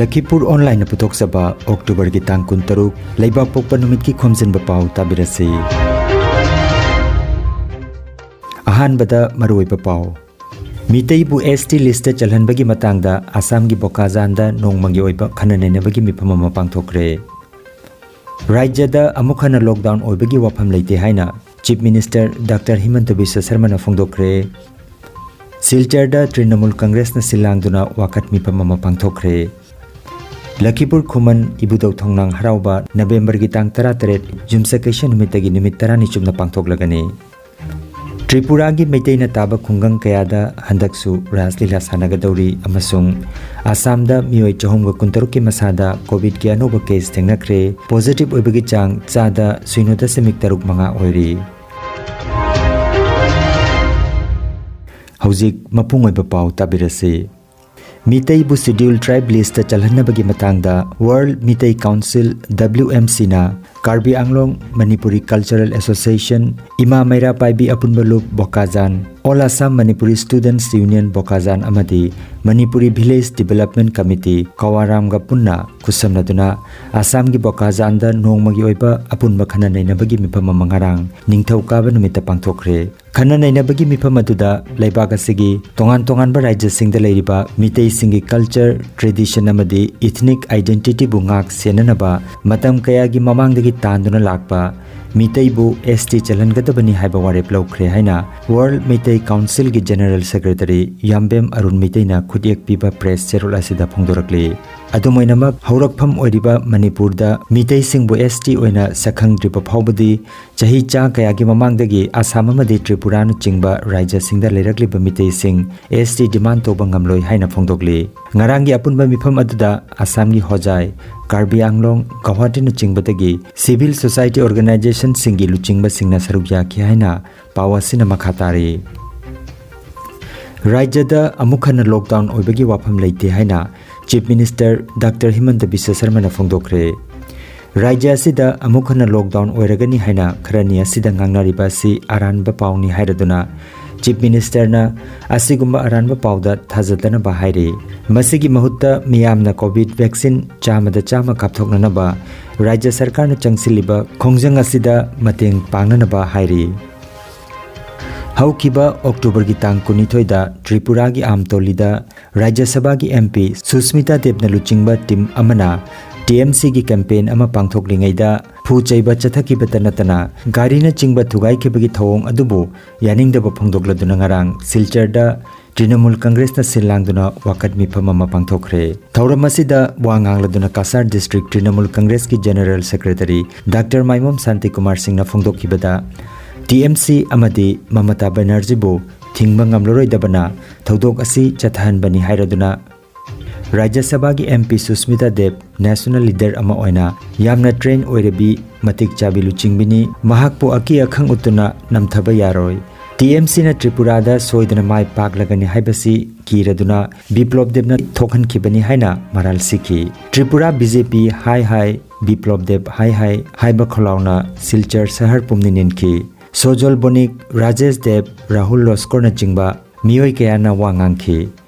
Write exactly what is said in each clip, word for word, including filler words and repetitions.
ꯂꯈꯤꯄꯨꯔ ꯑꯣꯟꯂꯥꯏꯟꯅ ꯄꯨꯊꯣꯛꯆꯕ ꯑꯣꯛꯇꯣꯕꯔꯒꯤ ꯇꯥꯡ ꯀꯨꯟꯇꯔꯨꯛ, ꯂꯩꯕꯥꯛꯄꯣꯛꯄ ꯅꯨꯃꯤꯠꯀꯤ ꯈꯣꯝꯖꯤꯟꯕ ꯄꯥꯎ ꯇꯥꯕꯤꯔꯁꯤ꯫ ꯑꯍꯥꯟꯕꯗ ꯃꯔꯨꯑꯣꯏꯕ ꯄꯥꯎ꯫ ꯃꯤꯇꯩꯕꯨ S T list ꯆꯜꯍꯟꯕꯒꯤ ꯃꯇꯥꯡꯗ ꯑꯁꯥꯝꯒꯤ ꯕꯣꯀꯥꯖꯥꯟꯗ ꯅꯣꯡꯃꯒꯤ ꯑꯣꯏꯕ ꯈꯟꯅ ꯅꯩꯅꯕꯒꯤ ꯃꯤꯐꯝ ꯑꯃ ꯄꯥꯡꯊꯣꯛꯈ꯭ꯔꯦ꯫ ꯔꯥꯖ꯭ꯌꯗ ꯑꯃꯨꯛ ꯍꯟꯅ ꯂꯣꯛꯗꯥꯎꯟ ꯑꯣꯏꯕꯒꯤ ꯋꯥꯐꯝ ꯂꯩꯇꯦ ꯍꯥꯏꯅ Chief Minister Doctor ꯍꯤꯃꯟꯇ ꯕꯤꯁ꯭ꯋ ꯁꯔꯃꯅ ꯐꯣꯡꯗꯣꯛꯈ꯭ꯔꯦ꯫ ꯁꯤꯜꯆꯔꯗ ꯇ꯭ꯔꯤꯅꯃꯨꯜ ꯀꯪꯒ꯭ꯔꯦꯁꯅ ꯁꯤꯜ ꯂꯥꯡꯗꯨꯅ ꯋꯥꯀꯠ ꯃꯤꯐꯝ ꯑꯃ ꯄꯥꯡꯊꯣꯛꯈ꯭ꯔꯦ꯫ ꯂꯈꯤꯄꯨꯔ ꯈꯨꯃꯟ ꯏꯕꯨꯙꯧ ꯊꯣꯡꯅꯥꯡ ꯍꯔꯥꯎꯕ ꯅꯕꯦꯝꯕꯔꯒꯤ ꯇꯥꯡ ꯇꯔꯥꯇꯔꯦꯠ, ꯌꯨꯝꯁꯀꯩꯁ ꯅꯨꯃꯤꯠꯇꯒꯤ ꯅꯨꯃꯤꯠ ꯇꯔꯥꯅꯤ ꯆꯨꯞꯅ ꯄꯥꯡꯊꯣꯛꯂꯒꯅꯤ꯫ ꯇ꯭ꯔꯤꯄꯨꯔꯥꯒꯤ ꯃꯩꯇꯩꯅ ꯇꯥꯕ ꯈꯨꯡꯒꯪ ꯀꯌꯥꯗ ꯍꯟꯗꯛꯁꯨ ꯔꯥꯁ ꯂꯤꯂꯥ ꯁꯥꯟꯅꯒꯗꯧꯔꯤ ꯑꯃꯁꯨꯡ ꯑꯁꯥꯝꯗ ꯃꯤꯑꯣꯏ ꯆꯍꯨꯝꯒ ꯀꯨꯟꯇꯔꯨꯛꯀꯤ ꯃꯁꯥꯗ ꯀꯣꯚꯤꯗꯀꯤ ꯑꯅꯧꯕ ꯀꯦꯁ ꯊꯦꯡꯅꯈ꯭ꯔꯦ꯫ ꯄꯣꯖꯤꯇꯤꯚ ꯑꯣꯏꯕꯒꯤ ꯆꯥꯡ ꯆꯥꯗ ꯁꯤꯅꯣ ꯗꯁꯃꯤꯛ ꯇꯔꯨꯛ ꯃꯉꯥ ꯑꯣꯏꯔꯤ꯫ ꯍꯧꯖꯤꯛ ꯃꯄꯨꯡ ꯑꯣꯏꯕ ꯄꯥꯎ ꯇꯥꯕꯤꯔꯁꯤ꯫ ꯃꯤꯇꯩꯕꯨ Scheduled Tribe list ꯆꯜꯍꯟꯅꯕꯒꯤ ꯃꯇꯥꯡꯗ World Meitei Council, W M C ꯅ ꯀꯥꯔꯕꯤ ꯑꯪꯂꯣꯡ ꯃꯅꯤꯄꯨꯔꯤ Cultural Association, ꯏꯃꯥ ꯃꯩꯔꯥ ꯄꯥꯏꯕꯤ ꯑꯄꯨꯟꯕ ꯂꯨꯞ ꯕꯣꯀꯥꯖꯥꯟ, All Assam Manipuri Students Union ꯕꯣꯀꯥꯖꯥꯟ ꯑꯃꯗꯤ ꯃꯅꯤꯄꯨꯔꯤ Village Development Committee ꯀꯋꯥꯔꯥꯝꯒ ꯄꯨꯟꯅ ꯈꯨꯠꯁꯝꯅꯗꯨꯅ ꯑꯁꯥꯝꯒꯤ ꯕꯣꯀꯥꯖꯥꯟꯗ ꯅꯣꯡꯃꯒꯤ ꯑꯣꯏꯕ ꯑꯄꯨꯟꯕ ꯈꯟꯅ ꯅꯩꯅꯕꯒꯤ ꯃꯤꯐꯝ ꯑꯃ ꯉꯔꯥꯡ ꯅꯤꯡꯊꯧꯀꯥꯕ ꯅꯨꯃꯤꯠꯇ ꯄꯥꯡꯊꯣꯛꯈ꯭ꯔꯦ꯫ ꯈꯟꯅ ꯅꯩꯅꯕꯒꯤ ꯃꯤꯐꯝ ꯑꯗꯨꯗ ꯂꯩꯕꯥꯛ ꯑꯁꯤꯒꯤ ꯇꯣꯉꯥꯟ ꯇꯣꯉꯥꯟꯕ ꯔꯥꯖ꯭ꯌꯁꯤꯡꯗ ꯂꯩꯔꯤꯕ ꯃꯤꯇꯩꯁꯤꯡꯒꯤ culture, tradition ꯑꯃꯗꯤ ethnic identity ꯕꯨ ꯉꯥꯛ ꯁꯦꯟꯅꯅꯕ ꯃꯇꯝ ꯀꯌꯥꯒꯤ ꯃꯃꯥꯡꯗꯒꯤ ꯇꯥꯟꯗꯨꯅ ꯂꯥꯛꯄ ꯃꯤꯇꯩꯕꯨ S T ꯆꯜꯍꯟꯒꯗꯕꯅꯤ ꯍꯥꯏꯕ ꯋꯥꯔꯦꯞ ꯂꯧꯈ꯭ꯔꯦ ꯍꯥꯏꯅ World ꯃꯤꯇꯩ Council ꯒꯤ General Secretary ꯌꯥꯝꯕꯦꯝ ꯑꯔꯨꯟ ꯃꯤꯇꯩꯅ ꯈꯨꯠꯌꯦꯛ ꯄꯤꯕ press ꯆꯦꯔꯣꯜ ꯑꯁꯤꯗ ꯐꯣꯡꯗꯣꯔꯛꯂꯤ꯫ ꯑꯗꯨꯝ ꯑꯣꯏꯅꯃꯛ, ꯍꯧꯔꯛꯐꯝ ꯑꯣꯏꯔꯤꯕ ꯃꯅꯤꯄꯨꯔꯗ ꯃꯤꯇꯩꯁꯤꯡꯕꯨ S T ꯑꯣꯏꯅ ꯁꯛꯈꯪꯗ꯭ꯔꯤꯕ ꯐꯥꯎꯕꯗꯤ ꯆꯍꯤ ꯆꯥ ꯀꯌꯥꯒꯤ ꯃꯃꯥꯡꯗꯒꯤ ꯑꯁꯥꯝ ꯑꯃꯗꯤ ꯇ꯭ꯔꯤꯄꯨꯔꯥꯅꯆꯤꯡꯕ ꯔꯥꯖ꯭ꯌꯁꯤꯡꯗ ꯂꯩꯔꯛꯂꯤꯕ ꯃꯤꯇꯩꯁꯤꯡ S T demand ꯇꯧꯕ ꯉꯝꯂꯣꯏ ꯍꯥꯏꯅ ꯐꯣꯡꯗꯣꯛꯂꯤ꯫ ꯉꯔꯥꯡꯒꯤ ꯑꯄꯨꯟꯕ ꯃꯤꯐꯝ ꯑꯗꯨꯗ ꯑꯁꯥꯝꯒꯤ ꯍꯣꯖꯥꯏ, ꯀꯥꯔꯕꯤ ꯑꯪꯂꯣꯡ, ꯒꯧꯍꯥꯇꯤꯅꯆꯤꯡꯕꯗꯒꯤ civil society organization ꯁꯤꯡꯒꯤ ꯂꯨꯆꯤꯡꯕꯁꯤꯡꯅ ꯁꯔꯨꯛ ꯌꯥꯈꯤ ꯍꯥꯏꯅ ꯄꯥꯎ ꯑꯁꯤꯅ ꯃꯈꯥ ꯇꯥꯔꯤ꯫ ꯔꯥꯖ꯭ꯌꯗ ꯑꯃꯨꯛ ꯍꯟꯅ ꯂꯣꯛꯗꯥꯎꯟ ꯑꯣꯏꯕꯒꯤ ꯋꯥꯐꯝ ꯂꯩꯇꯦ ꯍꯥꯏꯅ Chief Minister Doctor ꯍꯤꯃꯟꯇ ꯕꯤꯁ꯭ꯋ ꯁꯔꯃꯅ ꯐꯣꯡꯗꯣꯛꯈ꯭ꯔꯦ꯫ ꯔꯥꯖ꯭ꯌ ꯑꯁꯤꯗ ꯑꯃꯨꯛ ꯍꯟꯅ ꯂꯣꯛꯗꯥꯎꯟ ꯑꯣꯏꯔꯒꯅꯤ ꯍꯥꯏꯅ ꯈꯔꯅꯤ ꯑꯁꯤꯗ ꯉꯥꯡꯅꯔꯤꯕ ꯑꯁꯤ ꯑꯔꯥꯟꯕ ꯄꯥꯎꯅꯤ ꯍꯥꯏꯔꯗꯨꯅ ꯆꯤꯐ ꯃꯤꯅꯤꯁꯇꯔꯅ ꯑꯁꯤꯒꯨꯝꯕ ꯑꯔꯥꯟꯕ ꯄꯥꯎꯗ ꯊꯥꯖꯗꯅꯕ ꯍꯥꯏꯔꯤ꯫ ꯃꯁꯤꯒꯤ ꯃꯍꯨꯠꯇ ꯃꯤꯌꯥꯝꯅ ꯀꯣꯚꯤꯗ ꯚꯦꯛꯁꯤꯟ ꯆꯥꯝꯃꯗ ꯆꯥꯝꯃ ꯀꯥꯞꯊꯣꯛꯅꯅꯕ ꯔꯥꯖ꯭ꯌ ꯁꯔꯀꯥꯔꯅ ꯆꯪꯁꯤꯜꯂꯤꯕ ꯈꯣꯡꯖꯪ ꯑꯁꯤꯗ ꯃꯇꯦꯡ ꯄꯥꯡꯅꯅꯕ ꯍꯥꯏꯔꯤ꯫ ꯍꯧꯈꯤꯕ ꯑꯣꯛꯇꯣꯕꯔꯒꯤ ꯇꯥꯡ ꯀꯨꯟꯅꯤꯊꯣꯏꯗ ꯇ꯭ꯔꯤꯄꯨꯔꯥꯒꯤ ꯑꯥꯝꯇꯣꯂꯤꯗ ꯔꯥꯖ꯭ꯌ ꯁꯚꯥꯒꯤ ꯑꯦꯝ ꯄꯤ ꯁꯨꯁꯃꯤꯇꯥ ꯗꯦꯕꯅ ꯂꯨꯆꯤꯡꯕ ꯇꯤꯝ ꯑꯃꯅ ꯇꯤ ꯑꯦꯝ ꯁꯤꯒꯤ ꯀꯦꯝꯄꯦꯟ ꯑꯃ ꯄꯥꯡꯊꯣꯛꯂꯤꯉꯩꯗ ꯐꯨ ꯆꯩꯕ ꯆꯠꯊꯈꯤꯕꯇ ꯅꯠꯇꯅ ꯒꯥꯔꯤꯅꯆꯤꯡꯕ ꯊꯨꯒꯥꯏꯈꯤꯕꯒꯤ ꯊꯧꯑꯣꯡ ꯑꯗꯨꯕꯨ ꯌꯥꯅꯤꯡꯗꯕ ꯐꯣꯡꯗꯣꯛꯂꯗꯨꯅ ꯉꯔꯥꯡ ꯁꯤꯜꯆꯔꯗ ꯇ꯭ꯔꯤꯅꯃꯨꯜ ꯀꯪꯒ꯭ꯔꯦꯁꯅ ꯁꯤꯜ ꯂꯥꯡꯗꯨꯅ ꯋꯥꯀꯠ ꯃꯤꯐꯝ ꯑꯃ ꯄꯥꯡꯊꯣꯛꯈ꯭ꯔꯦ꯫ ꯊꯧꯔꯝ ꯑꯁꯤꯗ ꯋꯥ ꯉꯥꯡꯂꯗꯨꯅ ꯀꯁꯥꯔ ꯗꯤꯁꯇ꯭ꯔꯤꯛ ꯇ꯭ꯔꯤꯅꯃꯨꯜ ꯀꯪꯒ꯭ꯔꯦꯁꯀꯤ general secretary doctor Maimom Shantikumar ꯁꯤꯡꯅ ꯐꯣꯡꯗꯣꯛꯈꯤꯕꯗ, ꯇꯤ ꯑꯦꯝ ꯁꯤ ꯑꯃꯗꯤ ꯃꯃꯇꯥ ꯕꯦꯅꯔꯖꯤꯕꯨ ꯊꯤꯡꯕ ꯉꯝꯂꯔꯣꯏꯗꯕꯅ ꯊꯧꯗꯣꯛ ꯑꯁꯤ ꯆꯠꯊꯍꯟꯕꯅꯤ ꯍꯥꯏꯔꯗꯨꯅ ꯔꯥꯖ꯭ꯌ ꯁꯚꯥꯒꯤ ꯑꯦꯝ ꯄꯤ ꯁꯨꯁꯃꯤꯇꯥ ꯗꯦꯕ ꯅꯦꯁꯅꯦꯜ ꯂꯤꯗꯔ ꯑꯃ ꯑꯣꯏꯅ ꯌꯥꯝꯅ ꯇ꯭ꯔꯦꯟ ꯑꯣꯏꯔꯕꯤ, ꯃꯇꯤꯛ ꯆꯥꯕꯤ ꯂꯨꯆꯤꯡꯕꯤꯅꯤ꯫ ꯃꯍꯥꯛꯄꯨ ꯑꯀꯤ ꯑꯈꯪ ꯎꯠꯇꯨꯅ ꯅꯝꯊꯕ ꯌꯥꯔꯣꯏ꯫ ꯇꯤ ꯑꯦꯝ ꯁꯤꯅ ꯇ꯭ꯔꯤꯄꯨꯔꯥꯗ ꯁꯣꯏꯗꯅ ꯃꯥꯏ ꯄꯥꯛꯂꯒꯅꯤ ꯍꯥꯏꯕꯁꯤ ꯀꯤꯔꯗꯨꯅ ꯕꯤꯄ꯭ꯂꯣꯕ ꯗꯦꯕꯅ ꯊꯣꯛꯍꯟꯈꯤꯕꯅꯤ ꯍꯥꯏꯅ ꯃꯔꯥꯜ ꯁꯤꯈꯤ꯫ ꯇ꯭ꯔꯤꯄꯨꯔꯥ ꯕꯤ ꯖꯦ ꯄꯤ ꯍꯥꯏ ꯍꯥꯏ, ꯕꯤꯄ꯭ꯂꯣꯕ ꯗꯦꯕ ꯍꯥꯏ ꯍꯥꯏ ꯍꯥꯏꯕ ꯈꯣꯜꯂꯥꯎꯅ ꯁꯤꯜꯆꯔ ꯁꯍꯔ ꯄꯨꯝꯅ ꯅꯤꯟꯈꯤ꯫ ꯁꯣꯖꯣꯜ ꯕꯣꯅꯤꯛ, ꯔꯥꯖꯦꯁ ꯗꯦꯕ, ꯔꯥꯍꯨꯜ ꯂꯣꯁꯀꯣꯔꯅꯆꯤꯡꯕ ꯃꯤꯑꯣꯏ ꯀꯌꯥꯅ ꯋꯥ ꯉꯥꯡꯈꯤ꯫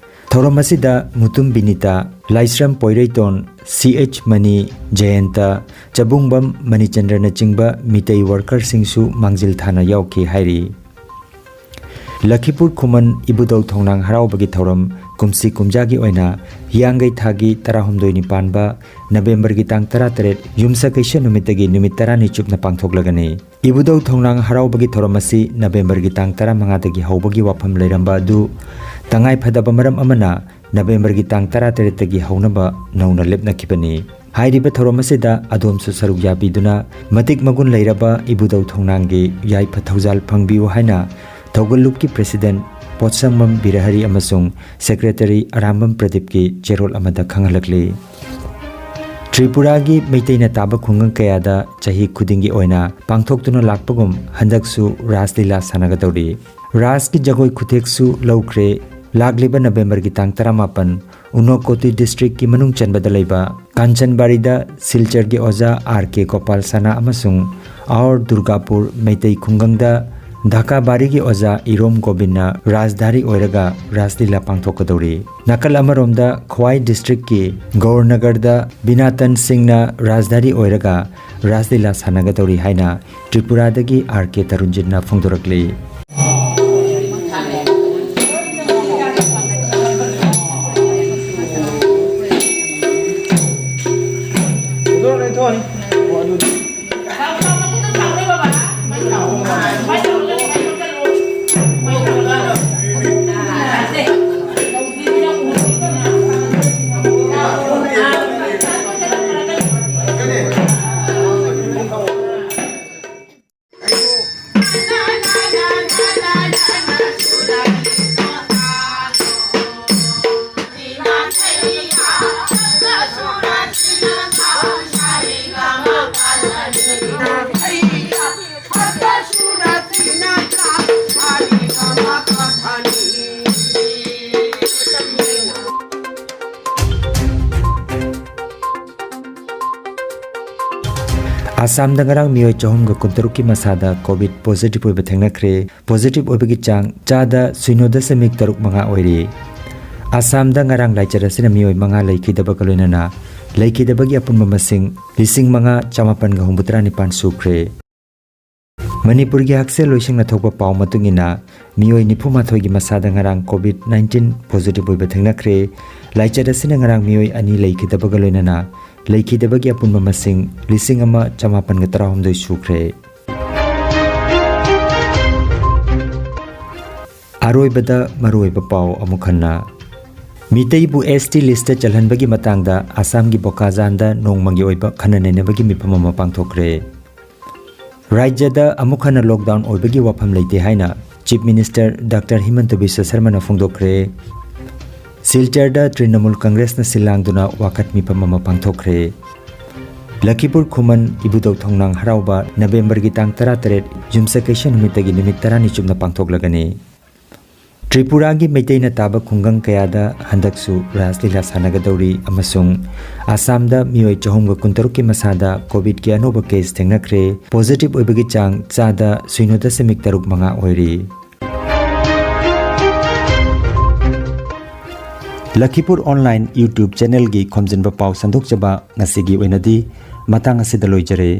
ꯊꯧꯔꯝ ꯑꯁꯤꯗ ꯃꯨꯇꯨꯝ ꯕꯤꯅꯤꯇꯥ, ꯂꯥꯏꯁ꯭ꯔꯝ ꯄꯣꯏꯔꯩꯇꯣꯟ, ꯁꯤ ꯑꯩꯆ ꯃꯅꯤ, ꯖꯌꯟꯇ, ꯆꯕꯨꯡꯕꯝ ꯃꯅꯤꯆꯟꯗ꯭ꯔꯅꯆꯤꯡꯕ ꯃꯤꯇꯩ ꯋꯥꯔꯀꯔꯁꯤꯡꯁꯨ ꯃꯥꯡꯖꯤꯜ ꯊꯥꯅ ꯌꯥꯎꯈꯤ ꯍꯥꯏꯔꯤ꯫ ꯂꯈꯤꯄꯨꯔ ꯈꯨꯃꯟ ꯏꯕꯨꯙꯧ ꯊꯣꯡꯅꯥꯡ ꯍꯔꯥꯎꯕꯒꯤ ꯊꯧꯔꯝ ꯀꯨꯝꯁꯤ ꯀꯨꯝꯖꯥꯒꯤ ꯑꯣꯏꯅ ꯍꯤꯌꯥꯡꯒꯩ ꯊꯥꯒꯤ ꯇꯔꯥꯍꯨꯝꯗꯣꯏꯅꯤ ꯄꯥꯟꯕ ꯅꯕꯦꯝꯕꯔꯒꯤ ꯇꯥꯡ ꯇꯔꯥꯇꯔꯦꯠ ꯌꯨꯝꯁꯀꯩꯁ ꯅꯨꯃꯤꯠꯇꯒꯤ ꯅꯨꯃꯤꯠ ꯇꯔꯥꯅꯤ ꯆꯨꯞꯅ ꯄꯥꯡꯊꯣꯛꯂꯒꯅꯤ꯫ ꯏꯕꯨꯙꯧ ꯊꯣꯡꯅꯥꯡ ꯍꯔꯥꯎꯕꯒꯤ ꯊꯧꯔꯝ ꯑꯁꯤ ꯅꯕꯦꯝꯕꯔꯒꯤ ꯇꯥꯡ ꯇꯔꯥꯃꯉꯥꯗꯒꯤ ꯍꯧꯕꯒꯤ ꯋꯥꯐꯝ ꯂꯩꯔꯝꯕ ꯑꯗꯨ ꯇꯉꯥꯏ ꯐꯗꯕ ꯃꯔꯝ ꯑꯃꯅ ꯅꯕꯦꯝꯕꯔꯒꯤ ꯇꯥꯡ ꯇꯔꯥꯇꯔꯦꯠꯇꯒꯤ ꯍꯧꯅꯕ ꯅꯧꯅ ꯂꯦꯞꯅꯈꯤꯕꯅꯤ꯫ ꯍꯥꯏꯔꯤꯕ ꯊꯧꯔꯝ ꯑꯁꯤꯗ ꯑꯗꯣꯝꯁꯨ ꯁꯔꯨꯛ ꯌꯥꯕꯤꯗꯨꯅ ꯃꯇꯤꯛ ꯃꯒꯨꯟ ꯂꯩꯔꯕ ꯏꯕꯨꯙꯧ ꯊꯣꯡꯅꯥꯡꯒꯤ ꯌꯥꯏꯐ ꯊꯧꯖꯥꯜ ꯐꯪꯕꯤꯌꯨ ꯍꯥꯏꯅ ꯊꯧꯒꯜꯂꯨꯞꯀꯤ ꯄ꯭ꯔꯦꯁꯤꯗꯦꯟꯠ ꯄꯣꯠꯁꯪꯕꯝ ꯕꯤꯔꯍꯔꯤ ꯑꯃꯁꯨꯡ ꯁꯦꯀ꯭ꯔꯦꯇꯔꯤ ꯑꯔꯥꯝꯕꯝ ꯄ꯭ꯔꯗꯤꯞꯀꯤ ꯆꯦꯔꯣꯜ ꯑꯃꯗ ꯈꯪꯍꯜꯂꯛꯂꯤ꯫ ꯇ꯭ꯔꯤꯄꯨꯔꯥꯒꯤ ꯃꯩꯇꯩꯅ ꯇꯥꯕ ꯈꯨꯡꯒꯪ ꯀꯌꯥꯗ ꯆꯍꯤ ꯈꯨꯗꯤꯡꯒꯤ ꯑꯣꯏꯅ ꯄꯥꯡꯊꯣꯛꯇꯨꯅ ꯂꯥꯛꯄꯒꯨꯝ ꯍꯟꯗꯛꯁꯨ ꯔꯥꯁ ꯂꯤꯂꯥ ꯁꯥꯟꯅꯒꯗꯧꯔꯤ꯫ ꯔꯥꯁꯀꯤ ꯖꯒꯣꯏ ꯈꯨꯊꯦꯛꯁꯨ ꯂꯧꯈ꯭ꯔꯦ꯫ ꯂꯥꯛꯂꯤꯕ ꯅꯕꯦꯝꯕꯔꯒꯤ ꯇꯥꯡ ꯇꯔꯥꯃꯥꯄꯟ ꯎꯅꯣꯀꯣꯇꯤ ꯗꯤꯁꯇ꯭ꯔꯤꯛꯀꯤ ꯃꯅꯨꯡ ꯆꯟꯕꯗ ꯂꯩꯕ ꯀꯥꯟꯆꯟꯕꯥꯔꯤꯗ ꯁꯤꯜꯆꯔꯒꯤ ꯑꯣꯖꯥ ꯑꯥꯔ ꯀꯦ ꯒꯣꯄꯥꯜ ꯁꯅꯥ ꯑꯃꯁꯨꯡ ꯑꯥꯎꯔ ꯗꯨꯔꯒꯥꯄꯨꯔ ꯃꯩꯇꯩ ꯈꯨꯡꯒꯪꯗ ꯙꯥꯀꯥ ꯕꯥꯔꯤꯒꯤ ꯑꯣꯖꯥ ꯏꯔꯣꯝ ꯒꯣꯕꯤꯟꯅ ꯔꯥꯖꯙꯥꯔꯤ ꯑꯣꯏꯔꯒ ꯔꯥꯖꯂꯤꯂꯥ ꯄꯥꯡꯊꯣꯛꯀꯗꯧꯔꯤ꯫ ꯅꯥꯀꯜ ꯑꯃꯔꯣꯝꯗ ꯈ꯭ꯋꯥꯏ ꯗꯤꯁꯇ꯭ꯔꯤꯛꯀꯤ ꯒꯧꯔꯅꯒꯔꯗ ꯕꯤꯅꯥꯇꯟ ꯁꯤꯡꯅ ꯔꯥꯖꯙꯥꯔꯤ ꯑꯣꯏꯔꯒ ꯔꯥꯖꯂꯤꯂꯥ ꯁꯥꯟꯅꯒꯗꯧꯔꯤ ꯍꯥꯏꯅ ꯇ꯭ꯔꯤꯄꯨꯔꯥꯗꯒꯤ ꯑꯥꯔ ꯀꯦ ꯇꯔꯨꯟꯖꯤꯠꯅ ꯐꯣꯡꯗꯣꯔꯛꯂꯤ꯫ ꯑꯁꯥꯝꯗ ꯉꯔꯥꯡ ꯃꯤꯑꯣꯏ ꯆꯍꯨꯝꯒ ꯀꯨꯟꯇꯔꯨꯛꯀꯤ ꯃꯁꯥꯗ ꯀꯣꯚꯤꯗ ꯄꯣꯖꯤꯇꯤꯚ ꯑꯣꯏꯕ ꯊꯦꯡꯅꯈ꯭ꯔꯦ꯫ ꯄꯣꯖꯤꯇꯤꯚ ꯑꯣꯏꯕꯒꯤ ꯆꯥꯡ ꯆꯥꯗ ꯁꯤꯅꯣ ꯗꯁꯃꯤꯛ ꯇꯔꯨꯛ ꯃꯉꯥ ꯑꯣꯏꯔꯤ꯫ ꯑꯁꯥꯝꯗ ꯉꯔꯥꯡ ꯂꯥꯏꯆꯠ ꯑꯁꯤꯅ ꯃꯤꯑꯣꯏ ꯃꯉꯥ ꯂꯩꯈꯤꯗꯕꯒ ꯂꯣꯏꯅꯅ ꯂꯩꯈꯤꯗꯕꯒꯤ ꯑꯄꯨꯟꯕ ꯃꯁꯤꯡ ꯂꯤꯁꯤꯡ ꯃꯉꯥ ꯆꯃꯥꯄꯟꯒ ꯍꯨꯝꯐꯨꯇꯔꯥ ꯅꯤꯄꯥꯟ ꯁꯨꯈ꯭ꯔꯦ꯫ ꯃꯅꯤꯄꯨꯔꯒꯤ ꯍꯛꯁꯦꯜ ꯂꯣꯏꯁꯪꯅ ꯊꯣꯛꯄ ꯄꯥꯎ ꯃꯇꯨꯡ ꯏꯟꯅ, ꯃꯤꯑꯣꯏ ꯅꯤꯐꯨ ꯃꯥꯊꯣꯏꯒꯤ ꯃꯁꯥꯗ ꯉꯔꯥꯡ ꯀꯣꯚꯤꯗ ꯅꯥꯏꯟꯇꯤꯟ ꯄꯣꯖꯤꯇꯤꯚ ꯑꯣꯏꯕ ꯊꯦꯡꯅꯈ꯭ꯔꯦ꯫ ꯂꯥꯏꯆꯠ ꯑꯁꯤꯅ ꯉꯔꯥꯡ ꯃꯤꯑꯣꯏ ꯑꯅꯤ ꯂꯩꯈꯤꯗꯕꯒ ꯂꯣꯏꯅꯅ ꯂꯩꯈꯤꯗꯕꯒꯤ ꯑꯄꯨꯟꯕ ꯃꯁꯤꯡ ꯂꯤꯁꯤꯡ ꯑꯃ ꯆꯃꯥꯄꯟꯒ ꯇꯔꯥꯍꯨꯝꯗꯣꯏ ꯁꯨꯈ꯭ꯔꯦ꯫ ꯑꯔꯣꯏꯕꯗ ꯃꯔꯨꯑꯣꯏꯕ ꯄꯥꯎ ꯑꯃꯨꯛ ꯍꯟꯅ꯫ ꯃꯤꯇꯩꯕꯨ ꯑꯦꯁ ꯇꯤ ꯂꯤꯁꯇ ꯆꯜꯍꯟꯕꯒꯤ ꯃꯇꯥꯡꯗ ꯑꯁꯥꯝꯒꯤ ꯕꯣꯀꯥꯖꯥꯟꯗ ꯅꯣꯡꯃꯒꯤ ꯑꯣꯏꯕ ꯈꯟꯅ ꯅꯩꯅꯕꯒꯤ ꯃꯤꯐꯝ ꯑꯃ ꯄꯥꯡꯊꯣꯛꯈ꯭ꯔꯦ꯫ ꯔꯥꯖ꯭ꯌꯗ ꯑꯃꯨꯛ ꯍꯟꯅ ꯂꯣꯛꯗꯥꯎꯟ ꯑꯣꯏꯕꯒꯤ ꯋꯥꯐꯝ ꯂꯩꯇꯦ ꯍꯥꯏꯅ ꯆꯤꯐ ꯃꯤꯅꯤꯁꯇꯔ ꯗꯥꯛꯇꯔ ꯍꯤꯃꯟꯇ ꯕꯤꯁ꯭ꯋ ꯁꯔꯃꯅ ꯐꯣꯡꯗꯣꯛꯈ꯭ꯔꯦ꯫ ꯁꯤꯜꯆꯔꯗ ꯇ꯭ꯔꯤꯅꯃꯨꯜ ꯀꯪꯒ꯭ꯔꯦꯁꯅ ꯁꯤꯜ ꯂꯥꯡꯗꯨꯅ ꯋꯥꯀꯠ ꯃꯤꯐꯝ ꯑꯃ ꯄꯥꯡꯊꯣꯛꯈ꯭ꯔꯦ꯫ ꯂꯈꯤꯄꯨꯔ ꯈꯨꯃꯟ ꯏꯕꯨꯙꯧ ꯊꯧꯅꯥꯡ ꯍꯔꯥꯎꯕ ꯅꯕꯦꯝꯕꯔꯒꯤ ꯇꯥꯡ ꯇꯔꯥꯇꯔꯦꯠ ꯌꯨꯝꯁꯀꯩꯁ ꯅꯨꯃꯤꯠꯇꯒꯤ ꯅꯨꯃꯤꯠ ꯇꯔꯥꯅꯤ ꯆꯨꯞꯅ ꯄꯥꯡꯊꯣꯛꯂꯒꯅꯤ꯫ ꯇ꯭ꯔꯤꯄꯨꯔꯥꯒꯤ ꯃꯩꯇꯩꯅ ꯇꯥꯕ ꯈꯨꯡꯒꯪ ꯀꯌꯥꯗ ꯍꯟꯗꯛꯁꯨ ꯔꯥꯁ ꯂꯤꯂꯥ ꯁꯥꯟꯅꯒꯗꯧꯔꯤ ꯑꯃꯁꯨꯡ ꯑꯁꯥꯝꯗ ꯃꯤꯑꯣꯏ ꯆꯍꯨꯝꯒ ꯀꯨꯟꯇꯔꯨꯛꯀꯤ ꯃꯁꯥꯗ ꯀꯣꯚꯤꯗꯀꯤ ꯑꯅꯧꯕ ꯀꯦꯁ ꯊꯦꯡꯅꯈ꯭ꯔꯦ꯫ ꯄꯣꯖꯤꯇꯤꯚ ꯑꯣꯏꯕꯒꯤ ꯆꯥꯡ ꯆꯥꯗ ꯁꯤꯅꯣ ꯗꯁꯃꯤꯛ ꯇꯔꯨꯛ ꯃꯉꯥ ꯑꯣꯏꯔꯤ꯫ ꯂꯈꯤꯄꯨꯔ ꯑꯣꯟꯂꯥꯏꯟ YouTube ꯆꯦꯅꯦꯜꯒꯤ ꯈꯣꯝꯖꯤꯟꯕ ꯄꯥꯎ ꯁꯟꯗꯣꯛꯆꯕ ꯉꯁꯤꯒꯤ ꯑꯣꯏꯅꯗꯤ ꯃꯇꯥꯡ ꯑꯁꯤꯗ ꯂꯣꯏꯖꯔꯦ꯫